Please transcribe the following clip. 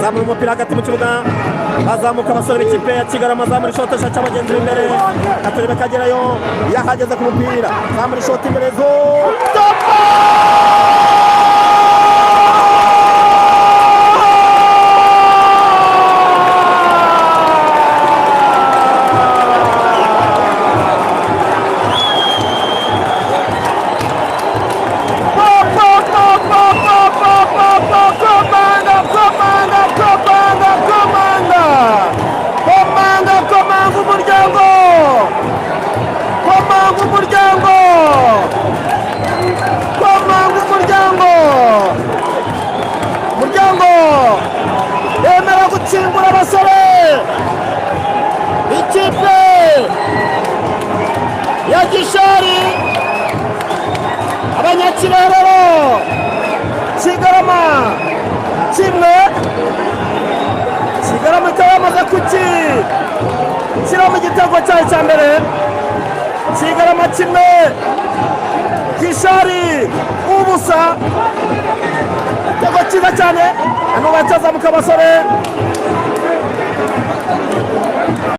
Zamura umupira hagati mu kibuga, bazamuka abasore b'ikipe ya Kigarama. Zamura ishoti, ashaka bagenzi b'imbere. Katurebe kagerayo, yahageze ku mupira. Zamura ishoti imbere zo. Komanga, komanga, komanga, komanga, komanga, komanga umuryango, komanga umuryango, komanga umuryango, umuryango yemera gukingura. Abasore ikipe ya Gishari, Abanyakirerero, Kigarama 1. Kigarama ikaba yamaze kuki shyiramo igitego cyayo cya mbere. Kigarama 1, Gishari 0. Igitego cyiza cyane. Hano bacyazamuka abasore.